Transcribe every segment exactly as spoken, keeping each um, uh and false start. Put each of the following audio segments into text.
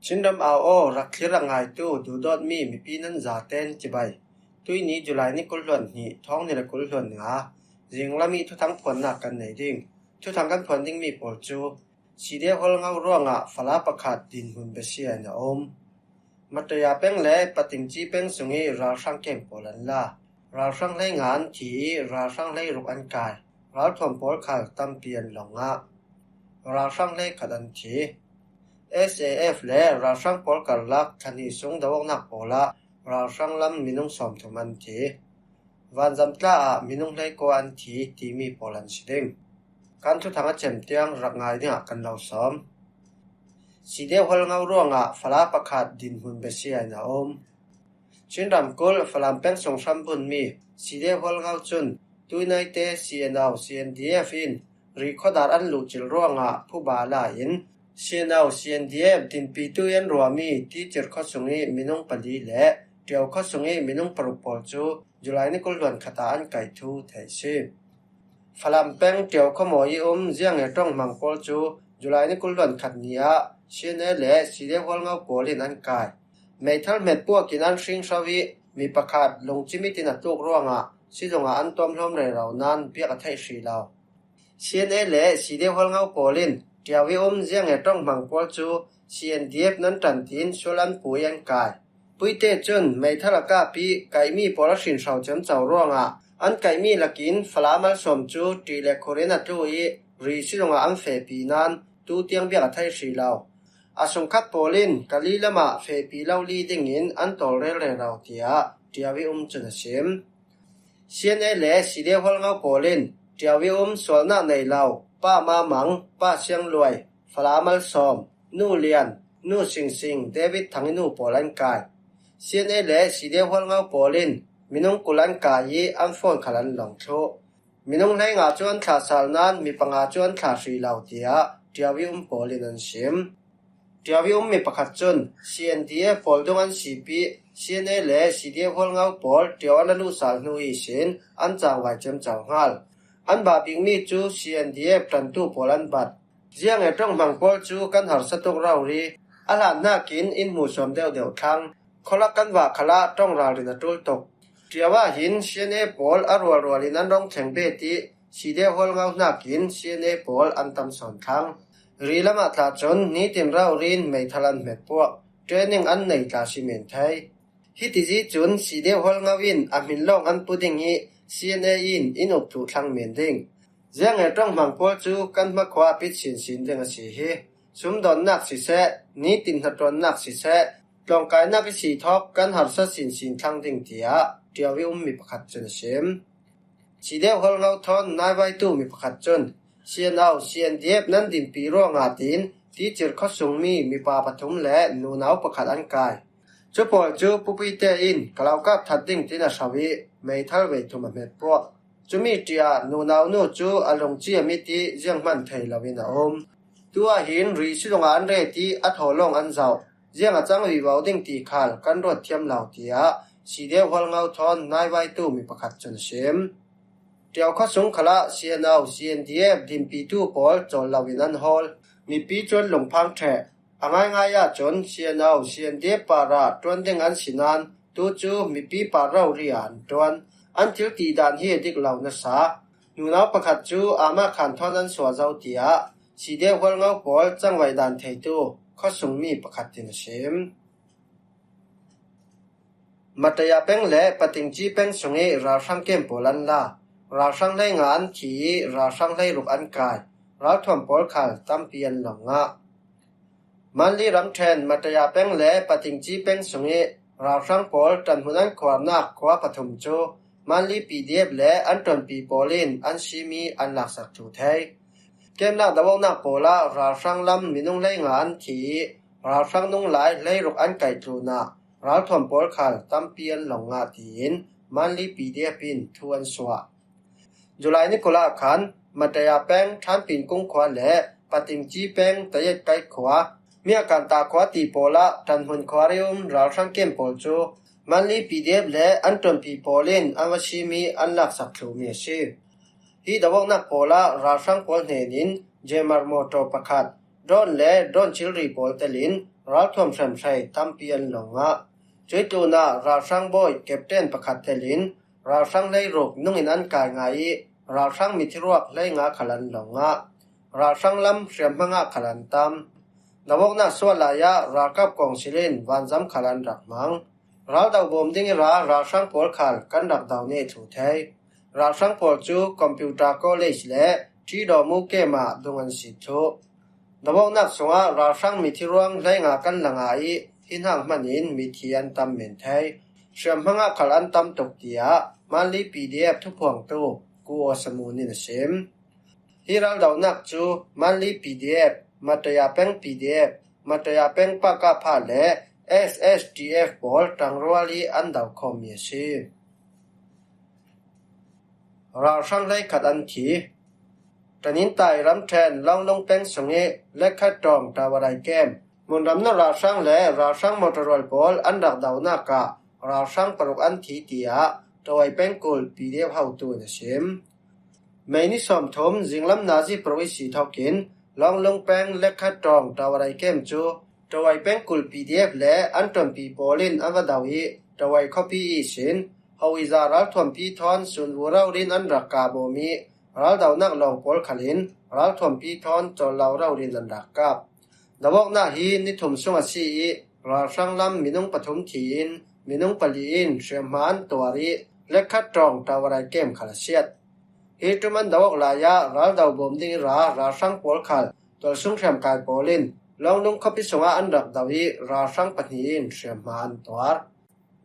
Chinram au aw, rak thlir a ngaitu duhdawtmi mipi nan zaten cibai. Tuini July ni kul hluan hnih, thawng ni le kul hluan nga, zinglam i thuthang phuannak kan nei ding. Thuthang kan phuan dingmi pawl cu, Sidia Hualngo ruangah fala pakhat dinhmun besia in a um. Mataya peng le Patingci peng sung i ralhrang kem pawl an la. Ralhrang hlei nga an thi i ralhrang hlei ruk an kai. Ralthuam pawl khal tampi an lawng ah ralhrang hlei khat an thi. S A F le ralhrang pawl karlak thla hnih sung do awknak pawl ah ralhrang lam minung sawmthum an thi. Vanzam tla ah minung hleikua an thi timi pawl an si ding. Kan thuthang a cem tiang rak ngai dingah kan lo sawm. Sidia Hualngo ruangah fala pakhat dinhmun besia in a um. Chin ramkulh Falam peng sung hrambunmi Sidia Hualngo cun tuinaite C N O, C N D F in ri khuadar an luhcil ruangah phuba la in C N O, C N D F dinpitu i an ruahmi Ticir khuasung i minung pali le Ṭio khuasung i minung paruk pawl cu July ni kul hluan khat ah an kaih thu theih si. Falam peng Ṭio khuamawi i um Ziange ṭong hmang pawl cu July ni kul hluan khat ni ah C N A le Sidia Hualngo pawl in an kai. Meithal hmet puak in an hring hro i mi pakhat lungcim i tin a tluk ruangah sizung ah an tuamhlawm rero nain biak a theih hrih lo. C N A le Sidia Hualngo pawl in Ṭio i um Ziange ṭong hmang pawl cu C N D F nan ṭan tiin sual an pu i an kai. Puite cun meithal a kap i kaihmi pawl a hrin hro ciamco ruangah an kaihmi lakin fala malsawm cu ṭih le khur in a tlu i ri sizung ah an fehpi nain tu tiang biak a theih hrih lo. A sungkhat pawl in Kali lamah fehpi lo li dingin an tawlrel rero, tiah Ṭio i um cun a sim. C N A le Sidia Hualngo pawl in Ṭio i um sualnak nei lo Pa Ma Mang, Pa Siang Luai, fala malsawm, Nu Lian, Nu Sing Sing, David Thang i nu pawl an kai. C N A le Sidia Hualngo pawl in minung kul an kai i an phone khal an lawng thluh. Minung hleinga cu an thlah sal nain mi panga cu an thlah hrih lo, tiah Ṭio i um pawl in an sim. Ṭio i ummi pakhat cun C N D F pawl dung an sip i C N A le Sidia Hualngo pawl Ṭio an a luh sal hnu ihsin an cangvai ciamco hngal. An bah bikmi cu C N D F ṭantu pawl an bat. Ziange ṭong hmang pawl cu kan harsa tuk rori. A hlan hnakin in hmuhsuam deuhdeuh thlang. Khualak kan vah khalah ṭong ralrin a ṭul tuk. Ṭio ah hin C N A pawl a rualrual in an rong thleng bet i Sidia Hualngo hnakin C N A pawl an tam sawn thlang. Ri lamah tla cun nitin rori in meithal an hmet puak. Training an nei tla si men thei. Hitizi cun Sidia Hualngo in a hmin lawng an pu ding i C N A in in uk thluh thlang men ding. Ziange ṭong hmang pawl cu kan hmakhua a pit sinsin ding a si hi. Sumdawnnak siseh, nitin hnaṭuannak siseh, tlawngkainak i si thawk kan harsa sinsin thlang ding, tiah Ṭio i ummi pakhat cun a sim. Sidia Hualngo thawn naivaitu mi pakhat cun C N O, C N D F nan dinpi ruangah tiin Ticir khuasungmi mipa pathum le nunau pakhat an kai. Cu pawl cu pupuite in ka lo kap that ding tin a hro i meithal vei thum a hmet puak. Cumi ṭiah nunau nu cu a lungciam i ti zianghman thei loin a um. Tu ah hin ri sizung ah an ret i a thaw lawng an zoh. Ziang a cang vivo ding ti khal kan ruat thiam lo, tiah Sidia Hualngo thawn naivaitu mi pakhat cun a sim. Ṭio khuasung khalah C N O, C N D F dinpitu pawl cawl loin an hawl. Mipi cu an lungphang ṭheh. A ngaingai ahcun C N O, C N D F parah ṭuan ding an si nain tu cu mipi par rori ah an ṭuan. An thil ti dan hi a dik lo nasa. Nunau pakhat cu ama khan thawn an suah zo, tiah Sidia Hualngo pawl cangvai dan theitu khuasungmi pakhat tin a sim. Mataya peng le Patingci peng sung i ralhrang kem pawl an la. Ralhrang hlei nga an thi i ralhrang hlei ruk an kai. Ralthuam pawl khal tampi an lawng ngah. Manli ramṭhen Mataya peng le Patingci peng sung i ralhrang pawl ṭanhmun an khuarnak khua pathum cu Manli P D F le an ṭuanpi pawl in an simi an laksak thlu thei. Kemnak doawknak pawl ah ralhrang lam minung hlei nga an thi i ralhrang nunglai hlei ruk an kaih tlunah ralthuam pawl khal tampi an lawng ngah, tiin Manli P D F in thu an suah. July ni kul ah khan Mataya peng Thanpin kung khua le Patingci peng Tayet kai khua, Miakanta khua ti pawl ah ṭanhmun khuari um ralhrang kem pawl cu Manli P D F le an ṭuanpi pawl in an va simi an laksak thlumi a si. Hi doawknak pawl ah ralhrang pawl hnen in Jemar motor pakhat, drone le drone thilri pawl telin ralthuam hriamhrei tampi an lo ngah. Cuih tlunah ralhrang bawi captain pakhat telin ralhrang hleiruk nungin an kai ngai ih, ralhrang mithi ruak hleinga khal an lo ngah. Ralhrang lam hriamhma ngah khal an tam. Dovawknak suah lai-ah ralkap kawngsil in vanzam khal an rak hmang. Raldo bawm ding ih ra ralhrang pawl khal kan rak do nih thu thei. Ralhrang pawl cu Computer College le Ṭidaw Mukem ah dung an si thluh. Dovawknak sungah ralhrang mithi ruang hleinga kan la ngai ih, hi hnak hman in mithi an tam men thei. Hriamhma ngah khal an tam tuk, tiah Manli P D F thuphuangtu Ku Aw Sa Mun in a sim. Hi raldonak cu Manli P D F, Mataya Peng P D F, Mataya Peng Pakapha le S S D F pawl ṭangrual ih an do khawmmi a si. Ralhrang hleikhat an thi. Ṭanintai ramṭhen Lawnglung peng sungih Lekhat ṭawng Tawarai kem, hmunram nawr ralhrang le ralhrang motor rual pawl an rak donak ah ralhrang paruk an thi, tiah Ṭawai pengkulh P D F hotu in a sim. Mei ni sawmthum zinglam nazi paruk ihsi thokin Lawnglung peng Lekhat ṭawng Tawarai kem cu Ṭawai pengkulh P D F le an ṭuanpi pawl in an va do ih Ṭawai khuapi ihsin Howiza ralthuampi thawn sunvu rori in an rak kah bawm ih raldonak lawng pawl khal in ralthuampi thawn cawllo rori in an rak kap. Dovawknak hi ni thum sung a si ih ralhrang lam minung pathum thi in minung pali in hriamhma an tuar ih Lekhat ṭawng Tawarai kem khal a siat. Hi ṭum an dovawk lai-ah raldo bawm ding ih ra ralhrang pawl khal tualsung hriamkai pawl in Lawnglung khuapi sungah an rak do ih ralhrang pahnih in hriamhma an tuar.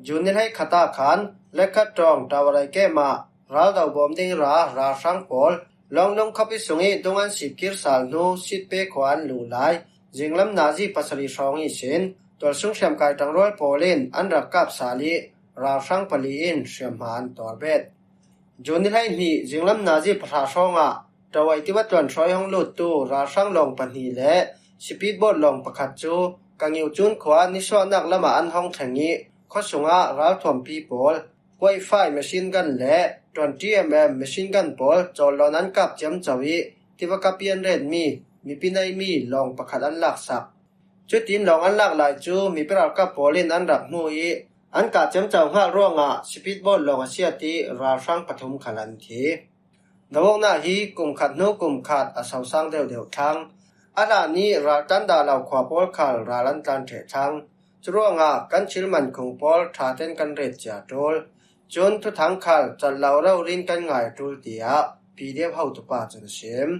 June ni hleikhat ah khan Lekhat ṭawng Tawarai kem ah raldo bawm ding ih ra ralhrang pawl Lawnglung khuapi sungih dung an sip kir sal hnu sitpe khua an luh lai. Zinglam nazi pasarih hrawng ihsin tualsung hriamkai ṭangrual pawl in an rak kap sal ih ralhrang pali in hriamhma an tuar bet. June ni hleihnih zinglam nazi pahra hrawngah Ṭawai tiva tluan hruai hong luttu ralhrang lawng pahnih le speedboat lawng pakhat cu Kangiucun khua nisuahnak lamah an hong thleng ih khuasungah ralthuampi pawl point five machine gun le twenty M M machine gun pawl cawllawn an kap ciamco ih tiva kap ih an retmi mipi neihmi lawng pakhat an laksak. Cutin lawng an lak lai cu mipi ralkap pawl in an rak hmu ih an kah ciamco hngalh ruangah speedboat lawng a siat ih ralhrang pathum khal an thi. Dovawknak hi kum khat hnu kum khat a sosang deuhdeuh thlang. A hlan ih ral tlan dah lo khua pawl khal ral an tlan ṭheh thlang. Curuangah kan thil man khung pawl ṭha tein kan ret cia ṭul. Cun thuthang khal cawllo rori in kan ngai a ṭul, tiah P D F hotupa cun a sim.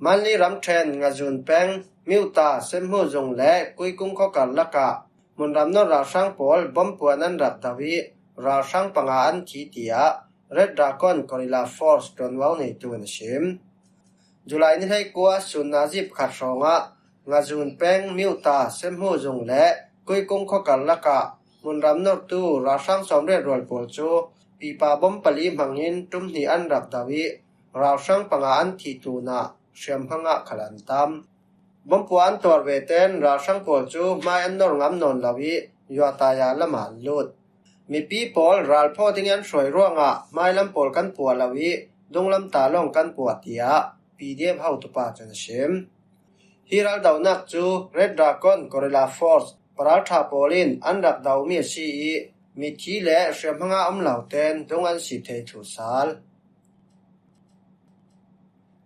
Manli ramṭhen Ngazun peng, Miuta, Semhmu zung le Kuikung khua karlak ah hmunram nawr ralhrang pawl bom puan an rak do ih ralhrang panga an thi, tiah Red Dragon Guerrilla Force ṭuanvo neitu in a sim. July ni hleikua sun nazi pakhat hrawngah Ngazun peng, Miuta, Semhmu zung le Kuikung khua karlak ah hmunram nortu ralhrang sawmriat rual pawl cu pipa bom pali hmangin ṭum hnih an rak do ih ralhrang panga an thih tlunah hriamhma ngah khal an tam. Bom puan an tuar vete in ralhrang pawl cu hmai an nor ngam nawn lo ih Yuataya lamah an lut. Mipi pawl ralphawh ding an hruai ruangah hmailam pawl kan puah lo ih dunglam ta lawng kan puah, tiah P D F hotupa cun a sim. Hi raldonak cu Red Dragon Guerrilla Force paralṭha pawl in an rak domi a si ih mithi le hriamhma ngah um lo tein dung an si thei thluh sal.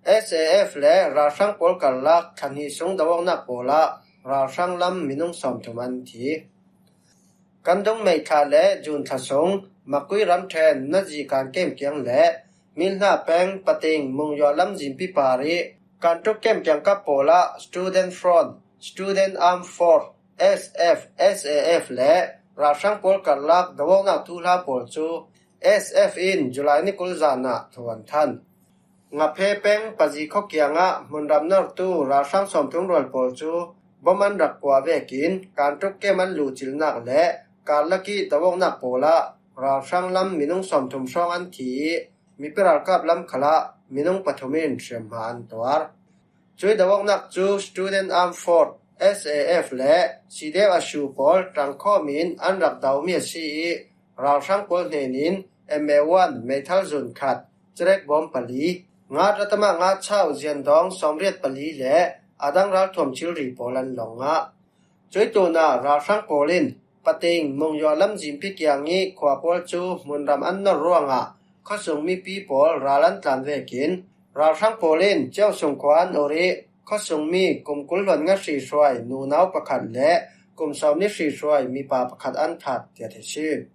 S A F le ralhrang pawl karlak thla hnih sung do awknak pawl ah ralhrang lam minung sawmthum an thi. Kan dungmei thla le June thla sung Makui ramṭhen Nazi kan kem kiang le Milhna peng Pating Mungyua lamzin pipar ih Kantuk kem kiangkap pawl ah Student Front, Student Armed Force, S F, S A F le ralhrang pawl karlak do awknak thuhla pawl cu S F in July ni kul zan ah thu an thanh. Ngaphe peng Pazi khua kiangah hmunram nortu ralhrang sawmthum rual pawl cu bom an rak kuah vekin Kantuk kem an luhcilnak le karlak ih do awknak pawl ah ralhrang lam minung sawmthum hrawng an thi ih mipi ralkap lam khalah minung pathum in hriamhma an tuar. Cuih do awknak cu Student Armed Force, S A F le C D F Ashu pawl ṭangkhawm in an rak domi a si ih ralhrang pawl hnen in M A one meithal zun khat, cerek bawm pali, nga ratama nga chau ziandawng sawmriat pali le a dang ralthuam thilri pawl an lawng ngah. Cuih tunah ralhrang pawl in Pating Mungyaw lam zimpi kiang i khua pawl cu hmunram an nor ruangah khuasung mipi pawl ral an tlan vekin ralhrang pawl in Cio Sung khua an ur i khuasungmi kum kul hluan nga hri hruai nunau pakhat le kum sawm ni hri hruai mipa pakhat an that tiah a si.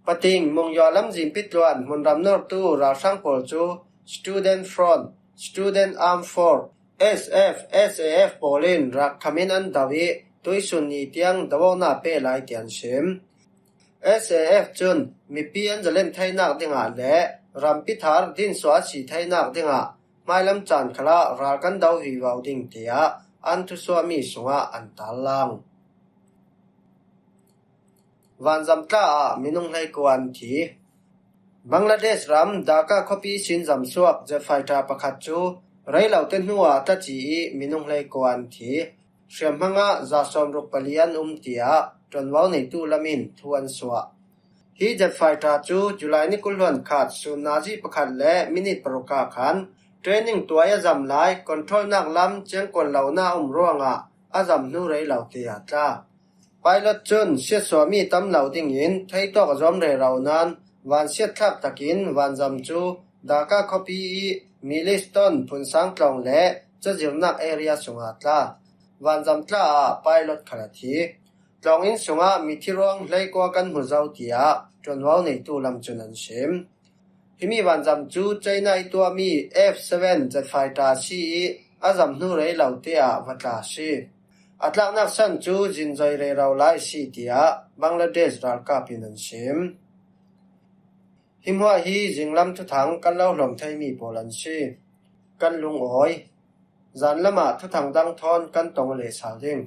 Pating Mungyaw lam zimpi tluan hmunram nortu ralhrang pawl cu Student Front, Student Armed Force, S F, S A F pawl in rak khamin an do i tuisun ni tiang do awknak pe lai tiah an sim. S A F cun mipi an zalen theinak dingah le rampi thar dinsuah a si theinak dingah hmailam caan khalah ral kan do vivo ding tiah an thusuahmi sungah an tarlang. Vanzam tla ah minung hleikua an thi. Bangladesh ram Dhaka khuapi sin zamsuak jet fighter pakhat cu rei lo te hnuah tlaci i minung hleikua an thi. Hriamhmang ah za sawmruk pali an um tiah ṭuanvo neitu lam in thu an suah. Hi jet fighter cu July ni kul hluan khat sun nazi pakhat le minit paruk ah khan training tuai a zam lai controlnak lam ciangkuan lo na um ruangah a zam hnu rei lo te a tla. Pilot cun siatsuahmi tam lo dingin theitawk a zuam rero nain vansiat thlak takin vanzam cu Dhaka khuapi i Miliston phunsang tlawng le cazirnak area sungah tla. Vanzam tla ah pilot khal a thi. Tlawng inn sungah mithi ruang hleikua kan hmu zo tiah ṭuanvo neitu lam cun an sim. Himi vanzam cu China i tuahmi F seven jet fighter a si i a zam hnu rei lo te ah va tla a si. A tlaknak san cu zinzoi rero lai a si tiah Bangladesh ralkap in an sim. Hi hmuah hi zinglam thuthang kan lo hlawm theimi pawl an si. Kan lungawi. Zanlam ah thuthang dang thawn kan tong leh sal ding.